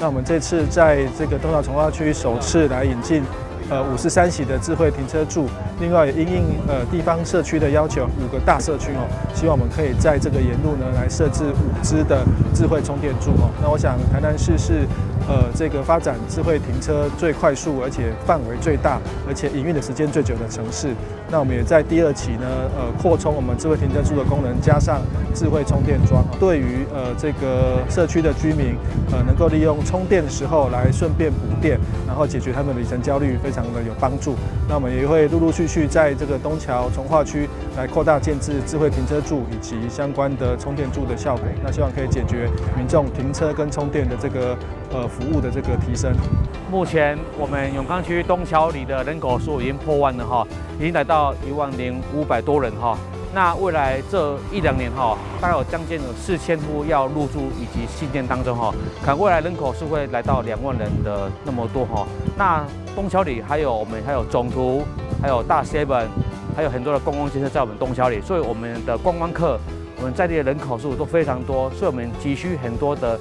那我們這次在這個東橋重劃區首次來引進53席的智慧停車柱，另外也因應地方社區的要求，五個大社區哦，希望我們可以在這個沿路呢來設置五支的智慧充電柱哦。那我想台南市是這個發展智慧停車最快速，而且範圍最大，而且營運的時間最久的城市。那我們也在第二期呢，擴充我們智慧停車柱的功能，加上智慧充電樁，對於這個社區的居民，能夠利用充電的時候來順便補電，然後解決他們的里程焦慮，非常的有幫助。那我們也會陸陸續續在這個東橋重劃區來擴大建置智慧停車柱以及相關的充電柱的效果。那希望可以解決民眾停車跟充電的這個服務的這個提升。目前我們永康區東橋里的人口數已經破萬了哈，已經來到10,500多人哈。那未來這一兩年哈，大概有將近有4000戶要入住以及興建當中哈，可能未來人口數會來到2萬人的那麼多哈。那東橋里還有我們還有總圖，還有大 seven，還有很多的觀光建設在我們東橋里，所以我們的觀光客，我們在地的人口數都非常多，所以我們急需很多的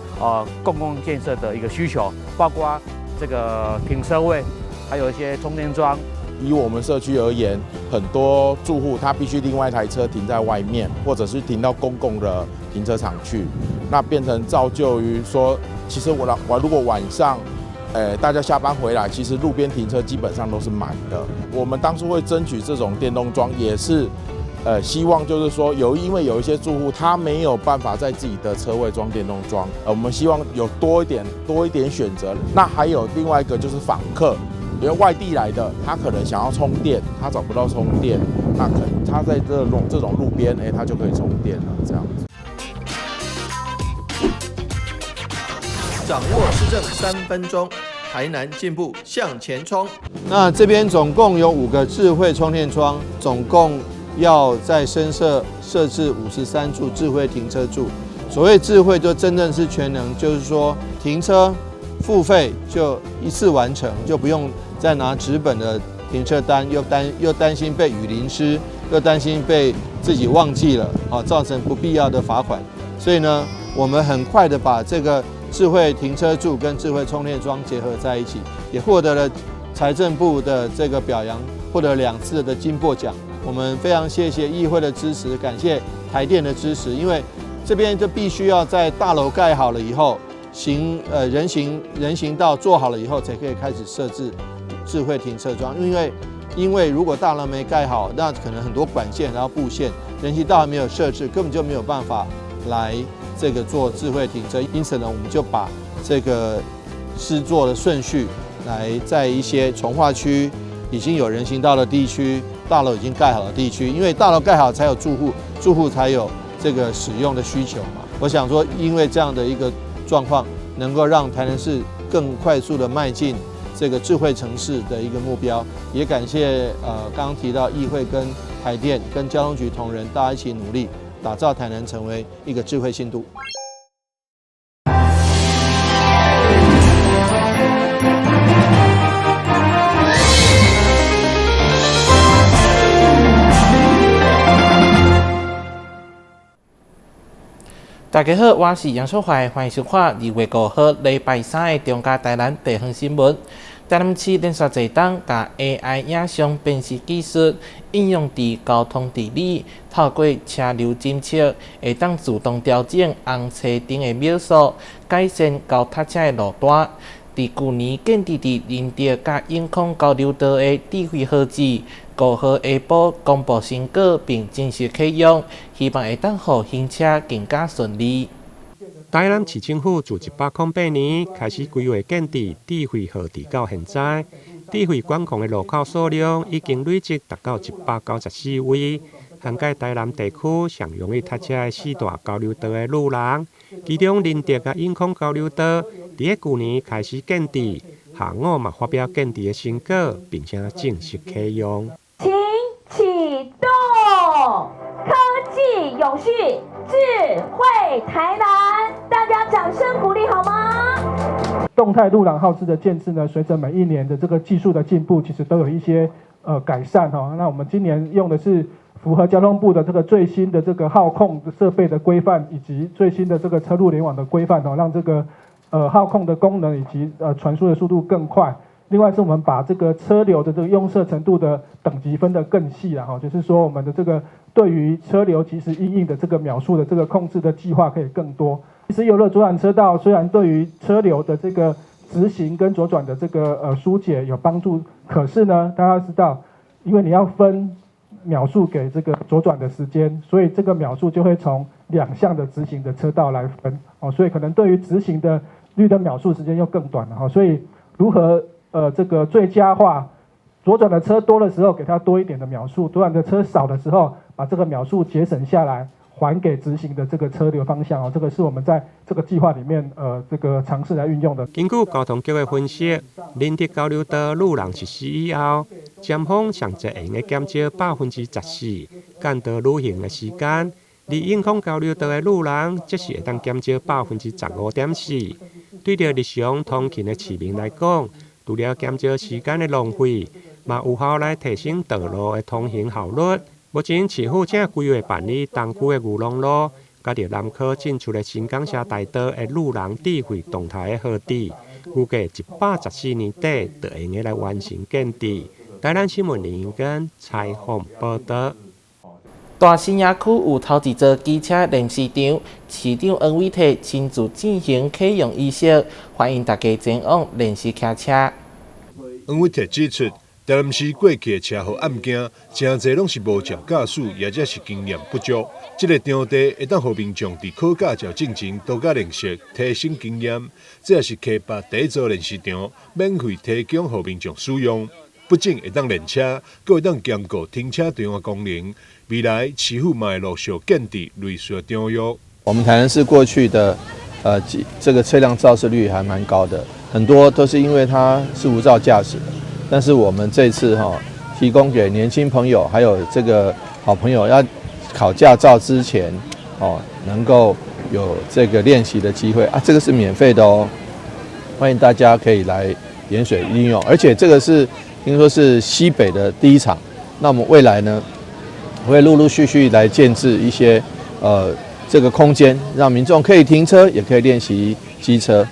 公共建設的一個需求，包括這個停車位，還有一些充電樁。以我們社區而言，很多住戶他必須另外一台車停在外面，或者是停到公共的停車場去，那變成造就於說，其實我如果晚上，大家下班回來，其實路邊停車基本上都是滿的。我們當初會爭取這種電動樁，也是希望就是說因為有一些住戶他沒有辦法在自己的車位裝電動樁，我們希望有多一點選擇。那還有另外一個就是訪客，因為外地來的，他可能想要充電，他找不到充電，那可能他在這種路邊，他就可以充電了，這樣子。掌握市政3分鐘，台南進步向前衝。那這邊總共有五個智慧充電樁，總共要在新設置53處智慧停車柱。所謂智慧，就真正是全能，就是說停車付費就一次完成，就不用再拿紙本的停車單，又擔心被雨淋濕，又擔心被自己忘記了，啊，造成不必要的罰款。所以呢，我們很快的把這個智慧停車柱跟智慧充電樁結合在一起，也獲得了財政部的這個表揚，獲得兩次的金箔獎。我們非常謝謝議會的支持，感謝台電的支持，因為這邊就必須要在大樓蓋好了以後，行呃人行人行道做好了以後，才可以開始設置智慧停車樁。因為如果大樓沒蓋好，那可能很多管線然後布線，人行道還沒有設置，根本就沒有辦法來這個做智慧停車。因此呢，我們就把這個施作的順序來在一些重劃區已經有人行道的地區，大樓已經蓋好的地區，因為大樓蓋好才有住戶，住戶才有這個使用的需求嘛。我想說，因為這樣的一個狀況，能夠讓台南市更快速的邁進這個智慧城市的一個目標，也感謝剛剛提到議會跟台電跟交通局同仁，大家一起努力，打造台南成為一個智慧新都。大家好，我是楊淑懷，歡迎收看2月5號禮拜三的中嘉台南地方新聞。台南市連續濟冬共 AI 影像辨識技術應用佇交通治理，透過車流偵測，會當自動調整紅青燈的秒數，改善交塞車的路段。佇舊年建置佇仁德佮永康交流道的智慧號誌，5號下晡公布成果並正式啟用，希望會當予行車更加順利。台南市政府自108年開始規劃建置智慧號誌到現在，智慧管控的路口數量已經累積達到194位，涵蓋台南地區上容易塞車的四大交流道的路廊，其中仁德佮永康交流道，佇舊年開始建置，下午嘛發表建置的成果，並且正式啟用。請啟動科技永續智慧台南，大家掌聲鼓勵好嗎？動態路廊號誌的建置呢，隨着每一年的這個技術的進步，其實都有一些改善哈。那我們今年用的是符合交通部的這個最新的這個號控設備的規範，以及最新的這個車路聯網的規範哦，讓這個號控的功能以及傳輸的速度更快。另外是我們把這個車流的這個擁塞程度的等級分得更細了哈，就是說我們的這個對於車流即時因應的這個秒數的這個控制的計劃可以更多。其實有了左轉車道，雖然對於車流的這個直行跟左轉的這個疏解有幫助，可是呢，大家知道，因為你要分秒數給這個左轉的時間，所以這個秒數就會從兩向的直行的車道來分哦，所以可能對於直行的綠燈秒數時間又更短了哈。所以如何這個最佳化左轉的車多的時候，給它多一點的秒數；左轉的車少的時候，把這個秒數節省下來，還給直行的這個車流方向哦。這個是我們在這個計劃裡面這個嘗試來運用的。根據交通局的分析，仁德交流道路廊實施以後，尖峰上濟會用得減少14%，間道旅行的時間；而永康交流道的路廊，則是會當減少15.4%。對著日常通勤的市民來講，除了減少時間的浪費，嘛有效來提升道路的通行效率。目前市府正規劃辦理東區的裕隆路，佮著南科進出的新港社大道的路廊智慧動態的號誌，預計114年底就會用得來完成建置。台南新聞林根採訪報導。大新野區有頭一座機車練習場，市長黃偉哲親自進行啟用儀式，歡迎大家前往練習騎車。黃偉哲指出，台南市過去的車禍案件，誠濟攏是無照駕駛，抑者是經驗不足。這个場地會當予民眾佇考駕照進前多加練習，提升經驗。這也是溪北第一座練習場，免費提供予民眾使用。不僅會當練車，閣會當兼顧停車場的功能。未來市府嘛會陸續建置類似的場域。我們台南市過去的，這個車輛肇事率還蠻高的，很多都是因為他是無照駕駛的。但是我們這次哈，提供給年輕朋友，還有這個好朋友要考駕照之前，哦，能夠有這個練習的機會啊，這個是免費的哦，歡迎大家可以來鹽水利用，而且這個是聽說是西北的第一場，那我們未來呢，會陸陸續續來建置一些這個空間，讓民眾可以停車，也可以練習機車。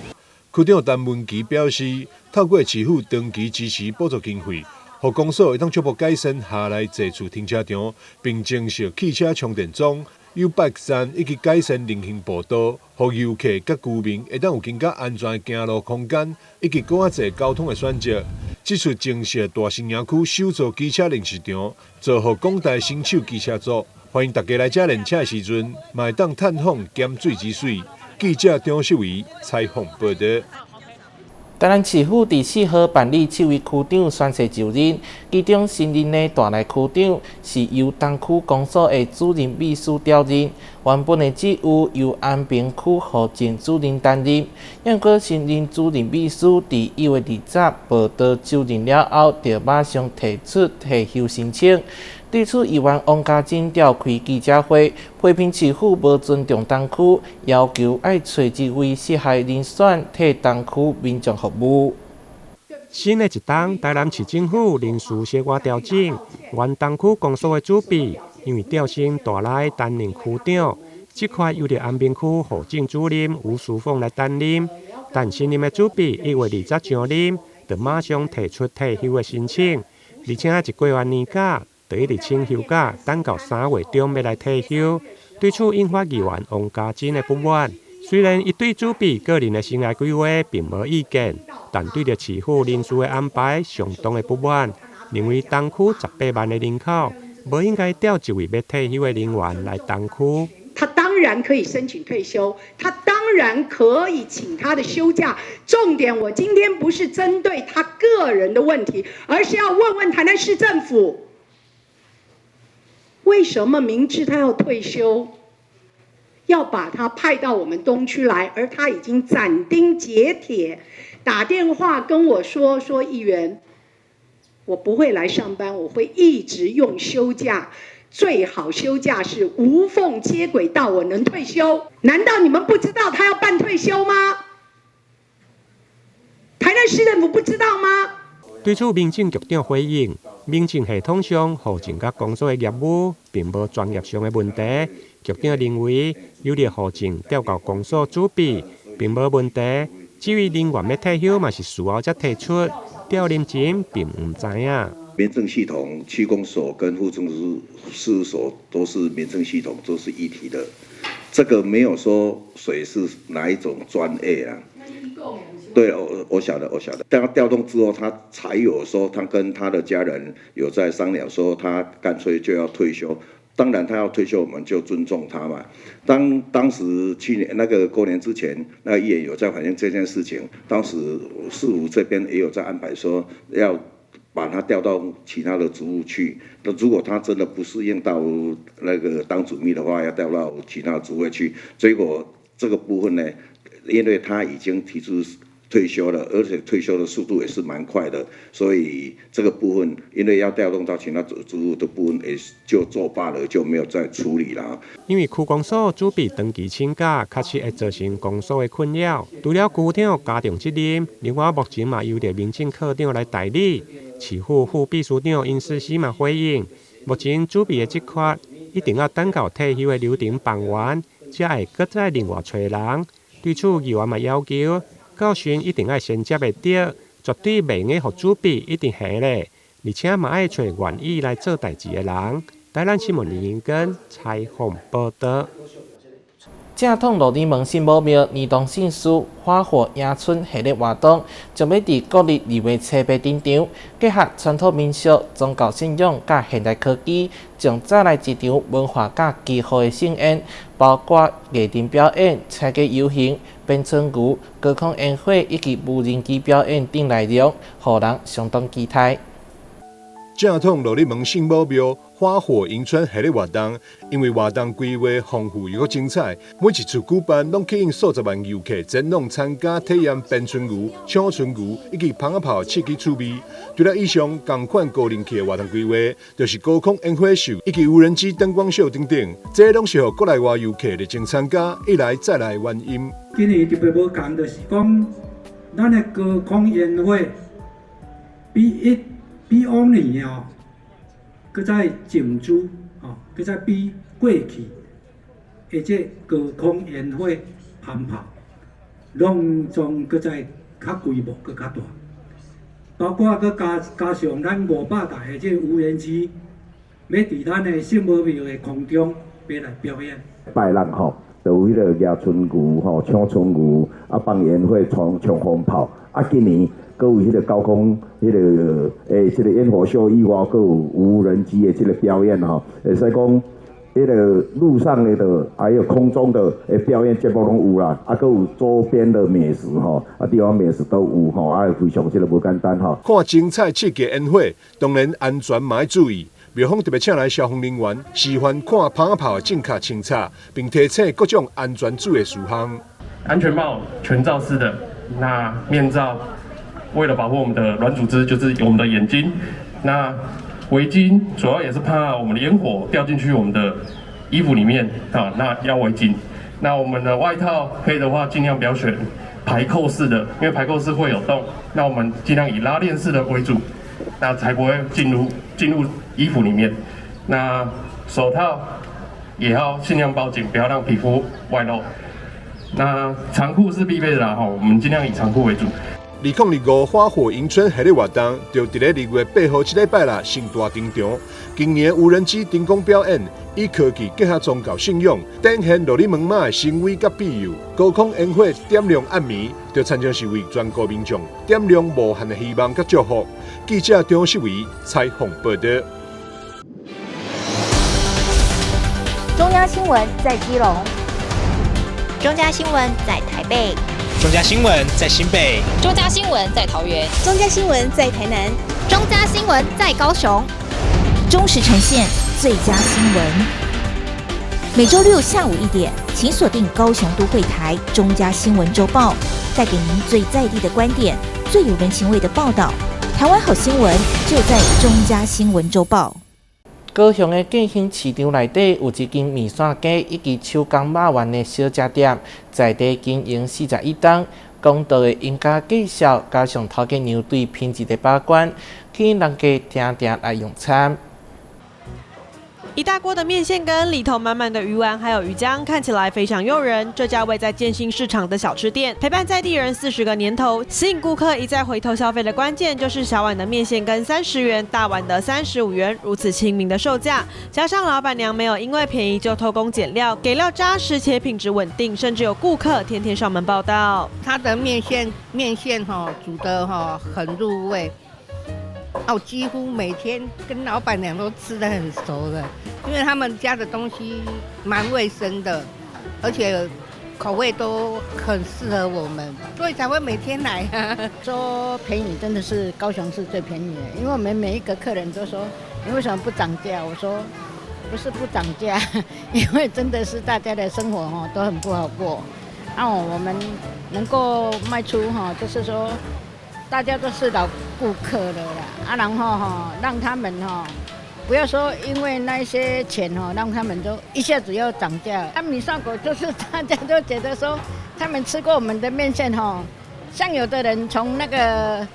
區長陳文琪表示，透過市府長期支持補助經費，予公所會當逐步改善轄內濟處停車場，並增設汽車充電樁、YouBike 站以及改善人行步道，予遊客佮居民會當有更加安全的行路空間，以及閣較濟交通的選擇。這次增設大新營區首座機車練習場，造福廣大新手機車族，歡迎大家來遮練車的時陣，嘛會當探訪鹹水之水。記者張秀儀採訪報導。台南市府佇4號辦理七位區長宣誓就任，其中新任的大內區長是由東區公所的主任秘書調任，原本的職務由安平區戶政主任擔任。毋過新任主任秘書佇1月20報到就任了後，就馬上提出退休申請。對此，議員王家珍召開記者會，批評市府無尊重東區，要求愛揣一位適合人選替東區民眾服務。新的一冬，台南市政府人事小可調整，原東區公所的主秘因為調升大內擔任區長，這塊由著安平區戶政主任吳淑鳳來擔任。但新任的主秘1月20上任，就馬上提出退休的申請，而且一過完年假，就一直請休假，等到3月中欲來退休。對此引發議員王家珍的不滿。雖然伊對主秘個人的生涯規劃並無意見，但對著市府人事的安排相當的不滿，認為東區18萬的人口，無應該調一位欲退休的人員來東區。他當然可以申請退休，他當然可以請他的休假。重點，我今天不是針對他個人的問題，而是要問問台南市政府，為什麼明知他要退休，要把他派到我們東區來，而他已經斬釘截鐵打電話跟我說：說議員，我不會來上班，我會一直用休假，最好休假是無縫接軌到我能退休。難道你們不知道他要辦退休嗎？台南市政府不知道嗎？對此，民政局長回應：民政系統上，戶政佮公所的業務並無專業上的問題。局長認為，由著戶政調到公所主秘並無問題。至於人員欲退休嘛是事後才提出，調任前並毋知影。民政系統、區公所跟戶政事務所都是民政系統，都是一體的。這個沒有說誰是哪一種專業啊。對，我曉得，我曉得。當他調動之後，他才有說，他跟他的家人有在商量，說他乾脆就要退休。當然，他要退休，我們就尊重他嘛。當時去年那個過年之前，那個議員有在反映這件事情，當時市府這邊也有在安排，說要把他調到其他的職務去。那如果他真的不適應到那個當主秘的話，要調到其他職位去。結果這個部分呢，因為他已經提出退休了，而且退休的速度也是蠻快的，所以這個部分因為要調動到其他職務的部分，也就作罷了，就沒有再處理了。因為區公所主秘長期請假，確實會造成公所的困擾。除了區長加重責任，另外目前嘛由著民政科長來代理。市府副秘書長殷思思嘛回應，目前主秘的職缺一定要等到退休的流程辦完，才會閣再另外揣人。對此，議員嘛要求，教訓一定愛銜接會著，絕對袂用予主秘一直閒咧，而且嘛愛揣願意來做代誌的人。台南新聞林英根採訪報導。正統鹿耳門聖母廟年度盛事花火迎春系列活動，將欲佇國曆2月7日登場，結合傳統民俗、宗教信仰佮現代科技，將再來一場文化佮祈福的盛宴，包括藝陣表演、車馬遊行、鞭春牛、高空煙火以及無人機表演等內容，予人相當期待。正統鹿耳門聖母廟花火迎春系列活動，因為活動規劃豐富又閣精彩，每一次舉辦攏吸引數十萬遊客前往參加體驗鞭春牛、搶春牛以及蜂仔炮刺激趣味。除了以上仝款高人氣的活動規劃，就是高空煙火秀以及無人機燈光秀等等，這攏是予國內外遊客熱情參加，一來再來的原因。今年特別無仝，就是講咱的高空煙火比往年哦，閣再靜止哦，閣再比過去的這高空煙火噴炮，攏總閣再較規模，閣較大，包括閣加上咱500台的這無人機，欲佇咱的聖母廟的空中欲來表演。拜六吼，就有彼個迎春牛吼，搶春牛，啊放煙火、衝鋒炮，啊今年閣有彼個高空彼個這個煙火秀以外，閣有無人機的這個表演吼，會使講彼個陸上的，還有空中的表演節目攏有啦，啊，閣有周邊的美食吼，啊，地方美食都有吼，啊，非常這個無簡單吼。看精彩刺激煙火，當然安全嘛愛注意。廟方特別請來消防人員示範看蜂仔炮的正確清拆，並提醒各種安全注意事項。安全帽全罩式的，那面罩為了保護我們的軟組織，就是我們的眼睛。那圍巾主要也是怕我們的煙火掉進去我們的衣服裡面啊，那要圍巾。那我們的外套可以的話，盡量不要選排扣式的，因為排扣式會有洞。那我們盡量以拉鏈式的為主，那才不會進入衣服裡面。那手套也要盡量包緊，不要讓皮膚外露。那長褲是必備的啦，吼，我們盡量以長褲為主。2025花火迎春系列活動就佇咧2月8號這禮拜啦，盛大登場。今年無人機燈光表演，以科技結合宗教信仰，展現鹿耳門媽的神威佮庇佑。高空煙火點亮暗暝，就親像是為全國民眾點亮無限的希望佮祝福。記者張世維採訪報導。中央新聞在基隆，中嘉新聞在台北。中嘉新聞在新北，中嘉新聞在桃園，中嘉新聞在台南，中嘉新聞在高雄，忠實呈現最佳新聞。每週六下午1點，請鎖定高雄都會台中嘉新聞週報，帶給您最在地的觀點，最有人情味的報道。台灣好新聞就在中嘉新聞週報。高雄的建興市場內底有一間麵線雞以及手工肉圓的小食店，在地經營41冬。公道的殷家介紹，加上頭家娘對品質的把關，吸引人家定定來用餐。一大鍋的麵線羹，裡頭滿滿的魚丸，還有魚漿，看起來非常誘人。這家位在建新市場的小吃店，陪伴在地人40個年頭，吸引顧客一再回頭消費的關鍵，就是小碗的麵線羹30元，大碗的35元，如此親民的售價，加上老闆娘沒有因為便宜就偷工減料，給料紮實且品質穩定，甚至有顧客天天上門報到。他的麵線哈煮得哈很入味。哦，幾乎每天跟老闆娘都吃得很熟的，因為他們家的東西蠻衛生的，而且口味都很適合我們，所以才會每天來。說便宜真的是高雄市最便宜的，因為我們每一個客人都說，你為什麼不漲價？我說不是不漲價，因為真的是大家的生活哈都很不好過，那我們能夠賣出哈，就是說。大家都是老顧客了啦，啊，然後哈，讓他們哈，不要說因為那些錢哈，讓他們都一下子要漲價。啊，米線糊就是大家都覺得說，他們吃過我們的麵線哈，像有的人從那個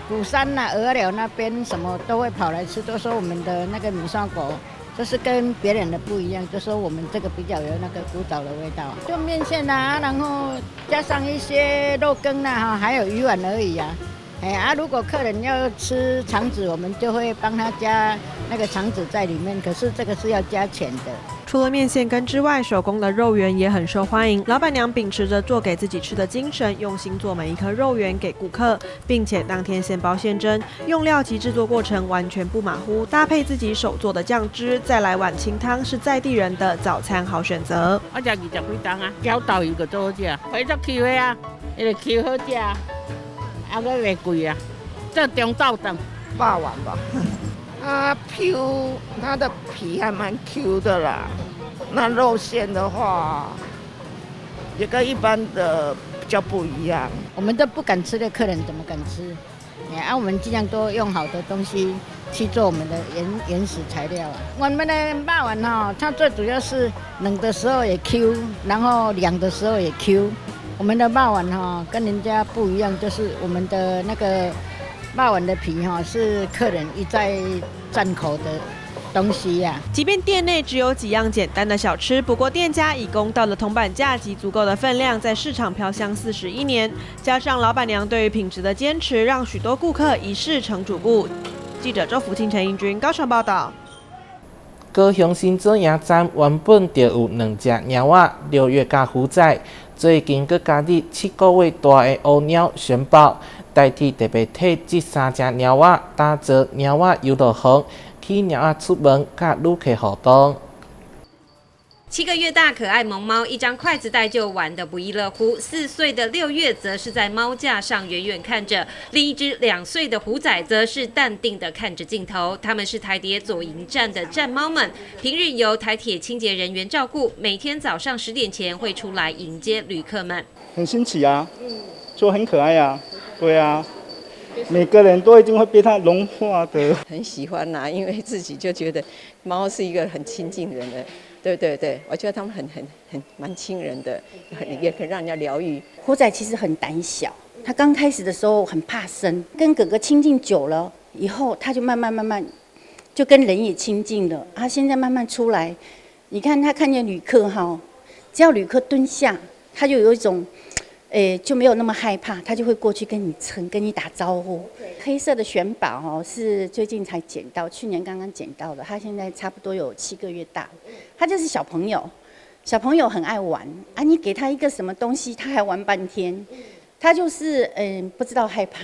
鼓山呐、蚵仔寮那邊什麼都會跑來吃，都說我們的那個米線糊就是跟別人的不一樣，就說我們這個比較有那個古早的味道。就麵線啊，然後加上一些肉羹啊，哈，還有魚丸而已啊。哎啊，如果客人要吃腸子，我們就會幫他加那個腸子在裡面。可是這個是要加錢的。除了麵線羹之外，手工的肉圓也很受歡迎。老闆娘秉持着做給自己吃的精神，用心做每一顆肉圓給顧客，並且當天現包現蒸，用料及製作過程完全不馬虎，搭配自己手做的醬汁，再來碗清湯，是在地人的早餐好選擇。我食20幾冬啊，攪豆油就做好食，非足 Q 的啊，伊就 Q 好食，啊，閣袂貴啊，做中晝頓。肉圓吧，啊 Q，它的皮還蠻 Q 的啦。那肉餡的話，也跟一般的比較不一樣。我們都不敢吃的客人怎麼敢吃？啊，我們盡量都用好的東西去做我們的原始材料啊。我們的肉圓哈，它最主要是冷的時候也 Q，然後涼的時候也 Q。我們的肉圓哈跟人家不一樣，就是我們的那個肉圓的皮哈是客人一再讚口的東西呀。即便店內只有幾樣簡單的小吃，不過店家以公道的銅板價及足夠的分量，在市場飄香41年，加上老闆娘對於品質的堅持，讓許多顧客一試成主顧。記者周福清、陳英軍高雄報道。高雄新左營站原本就有兩隻貓仔，六月佮虎仔，最近閣加入7個月大的烏貓璇寶，台鐵特別替這三隻貓仔打造貓仔遊樂園，去貓仔出門佮旅客互動。 7個月大可愛萌貓，一張筷子袋就玩得不亦樂乎。4歲的六月則是在貓架上遠遠看着，另一隻2歲的虎仔則是淡定的看着鏡頭。他們是台鐵左營站的站貓們，平日由台鐵清潔人員照顧，每天早上10點前會出來迎接旅客們。很新奇啊，就很可愛啊，對啊。每個人都一定會被它融化的。很喜歡吶，因為自己就覺得貓是一個很親近人的。對對對，我覺得他們很蠻親人的，很也可以讓人家療癒。虎仔其實很膽小，他剛開始的時候很怕生，跟哥哥親近久了以後，他就慢慢慢慢就跟人也親近了。他現在慢慢出來，你看他看見旅客哈，只要旅客蹲下，他就有一種，誒就沒有那麼害怕，他就會過去跟你蹭，跟你打招呼。黑色的璇寶哦，是最近才撿到，去年剛剛撿到的，他現在差不多有7個月大，他就是小朋友，小朋友很愛玩啊，你給他一個什麼東西，他還玩半天，他就是不知道害怕。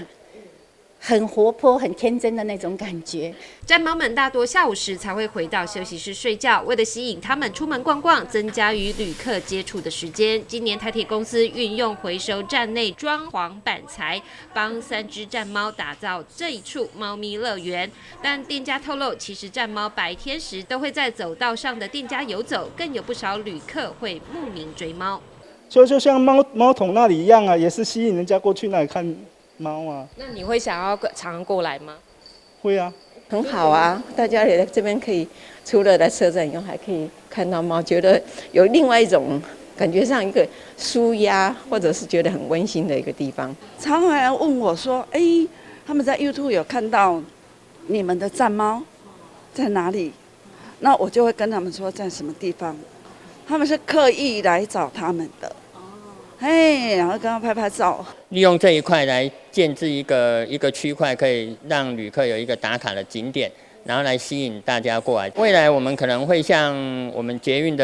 很活潑、很天真的那種感覺。站貓們大多下午時才會回到休息室睡覺，為了吸引他們出門逛逛，增加與旅客接觸的時間。今年台鐵公司運用回收站內裝潢板材，幫三隻站貓打造這一處貓咪樂園。但店家透露，其實站貓白天時都會在走道上的店家遊走，更有不少旅客會慕名追貓。就像貓桶那裡一樣啊，也是吸引人家過去那裡看貓啊。那你會想要常常過來嗎？會啊，很好啊，大家也在這邊可以除了來車站以外，還可以看到貓，覺得有另外一種感覺上一個舒壓，或者是覺得很溫馨的一個地方。常常來問我說：“哎，他們在 YouTube 有看到你們的站貓在哪裡？”那我就會跟他們說在什麼地方，他們是刻意來找他們的，嘿，然後跟他拍拍照。利用這一塊來建置一個區塊，可以讓旅客有一個打卡的景點，然後來吸引大家過來。未來我們可能會向我們捷運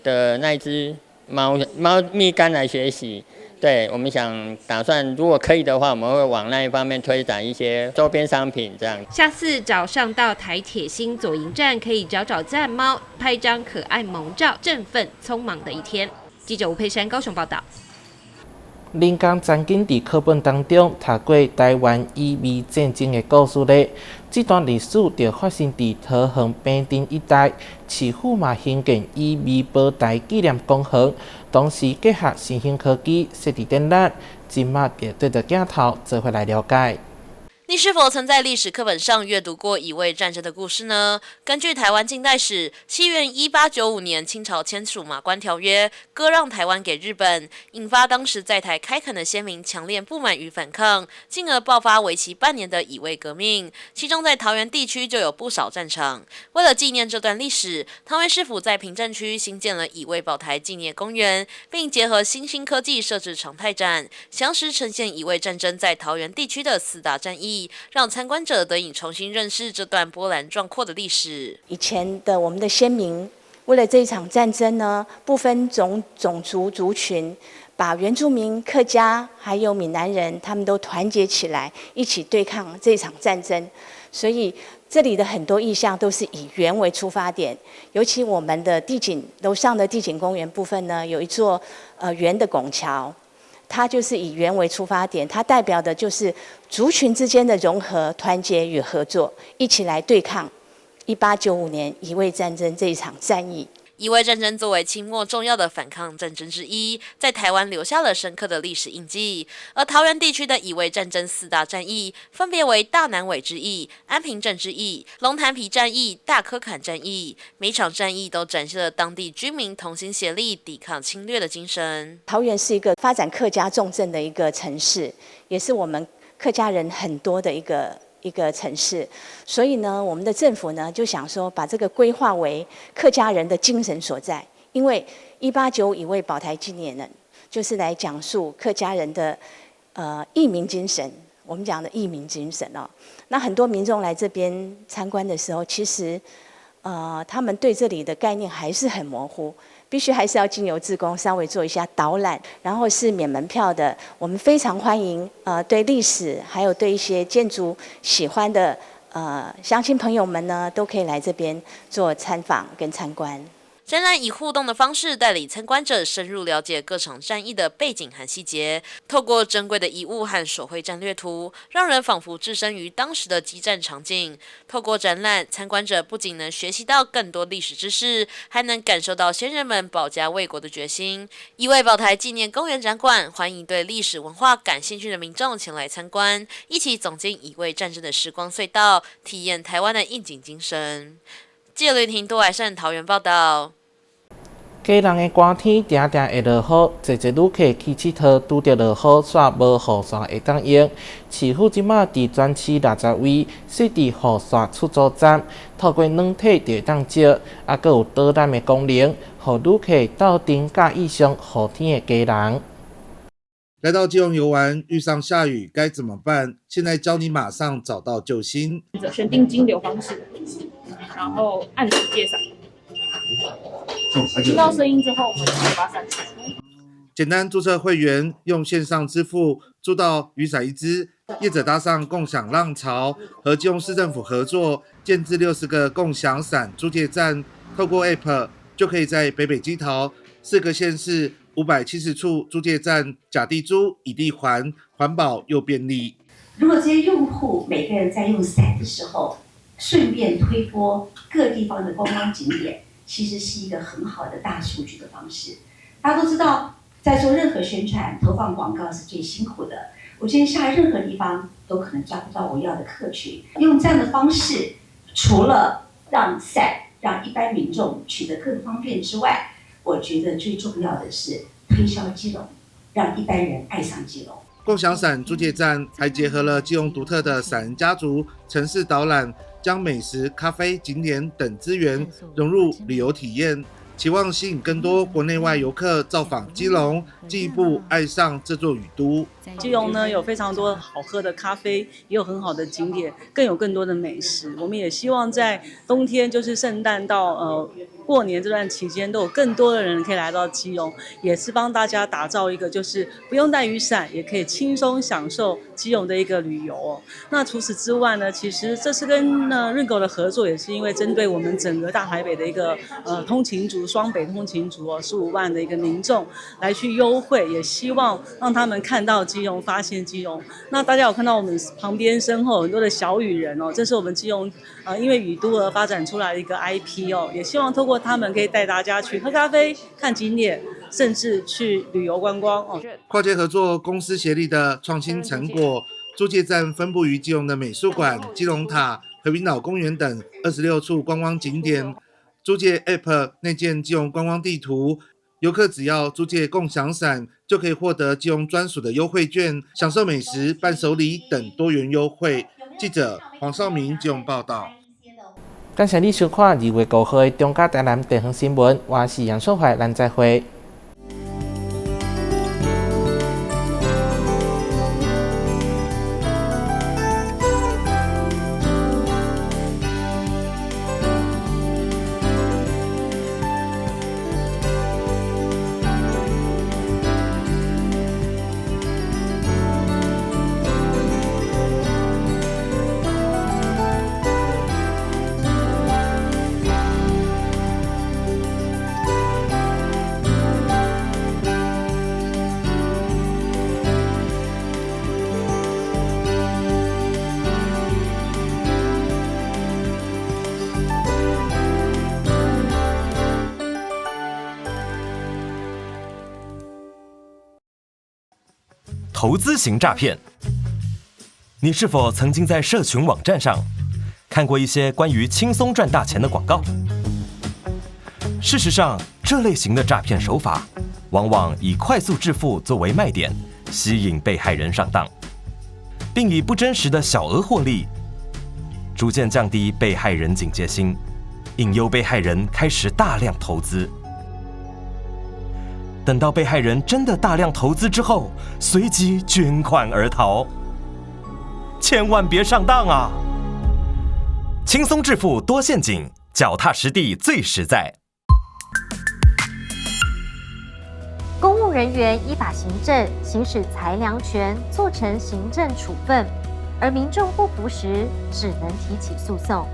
的那一隻貓貓蜜柑來學習。對，我們想打算，如果可以的話，我們會往那一方面推展一些周邊商品，這樣。下次早上到台鐵新左營站，可以找找讚貓，拍張可愛萌照，振奮匆忙的一天。記者吳佩珊高雄報道。林剛曾經佇課本當中讀過台灣乙未戰爭的故事咧，這段歷史就發生佇桃園平鎮一帶，市府嘛興建乙未保台紀念公園，同時結合新興科技設置展覽，這馬就對著鏡頭做伙來了解。你是否曾在歷史課本上閱讀過乙未戰爭的故事呢？根據台灣近代史，西元1895年，清朝簽署馬關條約，割讓台灣給日本，引發當時在台開墾的先民強烈不滿與反抗，進而爆發為期半年的乙未革命。其中在桃園地區就有不少戰場。為了紀念這段歷史，桃園市府在平鎮區興建了乙未保台紀念公園，並結合新興科技設置常態展，詳實呈現乙未戰爭在桃園地區的四大戰役。讓參觀者得以重新認識這段波瀾壯闊的歷史。以前的我們的先民，為了這一場戰爭呢，不分種族族群，把原住民、客家還有閩南人，他們都團結起來，一起對抗這場戰爭。所以這裡的很多意象都是以圓為出發點，尤其我們的地景樓上的地景公園部分呢，有一座圓的拱橋。它就是以圓為出發點，它代表的就是族群之間的融合、團結與合作，一起來對抗1895年乙未戰爭這一場戰役。乙未戰爭作為清末重要的反抗戰爭之一，在台灣留下了深刻的歷史印記。而桃園地區的乙未戰爭四大戰役，分別為大南尾之役、安平鎮之役、龍潭埤戰役、大崁崁戰役。每場戰役都展現了當地居民同心協力抵抗侵略的精神。桃園是一個發展客家重鎮的一個城市，也是我們客家人很多的一個城市，所以呢，我們的政府呢就想說，把這個規劃為客家人的精神所在。因為1895乙未保台紀念呢，就是來講述客家人的義民精神。我們講的義民精神哦，那很多民眾來這邊參觀的時候，其實他們對這裡的概念還是很模糊。必須還是要經由志工稍微做一下導覽，然後是免門票的。我們非常歡迎對歷史還有對一些建築喜歡的鄉親朋友們呢，都可以來這邊做參訪跟參觀。展覽以互動的方式帶領參觀者深入了解各場戰役的背景和細節，透過珍貴的遺物和手繪戰略圖，讓人仿佛置身於當時的激戰場景。透過展覽，參觀者不僅能學習到更多歷史知識，還能感受到先人們保家衛國的決心。乙未保台紀念公園展館，歡迎對歷史文化感興趣的民眾前來參觀，一起走進乙未戰爭的時光隧道，體驗台灣的應景精神。記者呂婷、杜海勝桃園報道。基隆的寒天定定會落雨，濟濟旅客去𨑨迌拄著落雨，煞無雨傘會當用。市府這馬佇全市60位設置雨傘出租站，透過軟體就會當借，猶閣有導覽的功能，予旅客鬥陣佮意上雨天的基隆。來到基隆遊玩，遇上下雨該怎麼辦？現在教你馬上找到救星。選定金流方式，然後按時借傘。聽到聲音之後，我們就會把傘取出。簡單註冊會員，用線上支付租到雨傘一支。業者搭上共享浪潮，和基隆市政府合作，建置60個共享傘租借站，透過 App 就可以在北北基桃四個縣市570處租借站，甲地租，乙地還，環保又便利。如果這些用戶每個人在用傘的時候，順便推播各地方的觀光景點，其實是一個很好的大數據的方式。大家都知道，在做任何宣傳、投放廣告是最辛苦的。我今天下任何地方都可能抓不到我要的客群。用這樣的方式，除了讓傘讓一般民眾取得更方便之外，我覺得最重要的是推銷基隆，讓一般人愛上基隆。共享伞租借站还结合了基隆独特的伞人家族城市导览，将美食、咖啡、景点等资源融入旅游体验，期望吸引更多国内外游客造访基隆，进一步爱上这座雨都。基隆呢有非常多好喝的咖啡，也有很好的景点，更有更多的美食。我们也希望在冬天，就是圣诞到过年这段期间，都有更多的人可以来到基隆，也是帮大家打造一个就是不用带雨伞也可以轻松享受基隆的一个旅游哦。那除此之外呢，其实这次跟Ringo 的合作，也是因为针对我们整个大台北的一个通勤族、双北通勤族哦，15万的一个民众来去优惠，也希望让他们看到基隆，发现基隆。那大家有看到我们旁边身后很多的小雨人哦，这是我们基隆因为雨都而发展出来的一个 IP 哦，也希望透过他们可以带大家去喝咖啡、看景点，甚至去旅游观光哦。跨界合作、公私协力的创新成果，租借站分布于基隆的美术馆、基隆塔、和平岛公园等26处观光景点。租借 App 内建基隆观光地图，游客只要租借共享伞，就可以获得基隆专属的优惠券，享受美食、伴手礼等多元优惠。记者黄少明基隆报道。感谢你收看2月5號的中嘉台南地方新聞，我是楊淑懷，咱再會。投資型詐騙，你是否曾經在社群網站上看過一些關於輕鬆賺大錢的廣告？事實上，這類型的詐騙手法往往以快速致富作為賣點，吸引被害人上當，並以不真實的小額獲利，逐漸降低被害人警戒心，引誘被害人開始大量投資。等到被害人真的大量投資之後，隨即捲款而逃。千萬別上當啊！輕鬆致富多陷阱，腳踏實地最實在。公務人員依法行政，行使裁量權，做成行政處分，而民眾不服時，只能提起訴訟。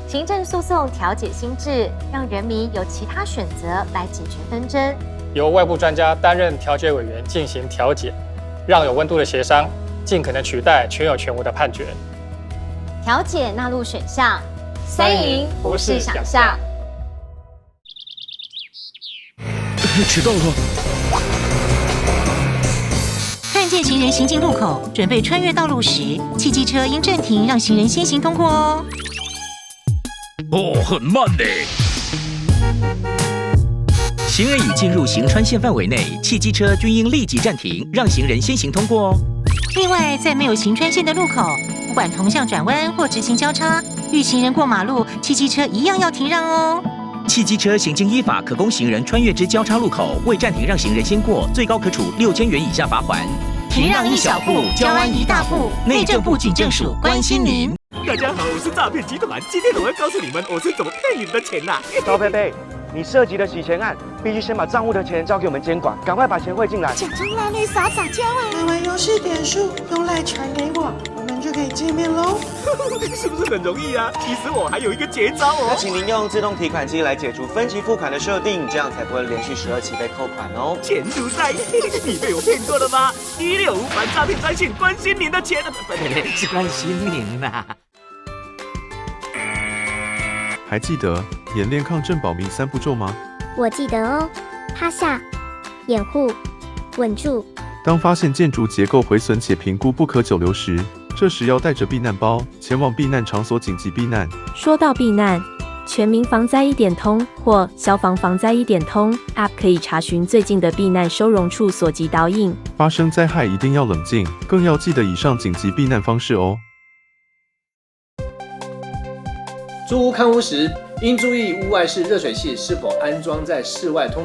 行政訴訟調解新制，讓人民有其他選擇來解決紛爭。由外部專家擔任調解委員進行調解，讓有溫度的協商盡可能取代全有全無的判決。調解納入選項，三贏不是想象。遲到了。看見行人行進路口，準備穿越道路時，汽機車應暫停，讓行人先行通過哦。哦，很慢呢。行人已進入行穿線範圍內，汽機車均應立即暫停，讓行人先行通過哦。另外，在沒有行穿線的路口，不管同向轉彎或直行交叉，遇行人過馬路，汽機車一樣要停讓哦。汽機車行經依法可供行人穿越之交叉路口，未暫停讓行人先過，最高可處6000元以下罰鍰。停讓一小步，交安一大步。內政部警政署關心您。大家好，我是詐騙集團，今天我要告訴你們，我是怎麼騙你們的錢啦。高佩佩，你涉及的洗錢案，必須先把賬戶的錢交給我們監管，趕快把錢匯進來。假裝拉內撒撒嬌啊！買完遊戲點數用賴傳給我，我們就可以見面嘍。是不是很容易啊？其實我還有一個絕招哦。那請您用自動提款機來解除分期付款的設定，這樣才不會連續12期被扣款哦。錢如在，你被我騙過了嗎？165反詐騙專線，關心您的錢，不不，是關心您啊。還記得演練抗震保命3步驟嗎？我記得哦，趴下、掩護、穩住。當發現建築結構毀損且評估不可久留時，這時要帶着避難包前往避難場所緊急避難。說到避難，全民防灾一點通或消防防災一點通 App 可以查詢最近的避難收容處所及導引。發生災害一定要冷靜，更要記得以上緊急避難方式哦。租屋看屋時，應注意屋外式熱水器是否安裝在室外通風。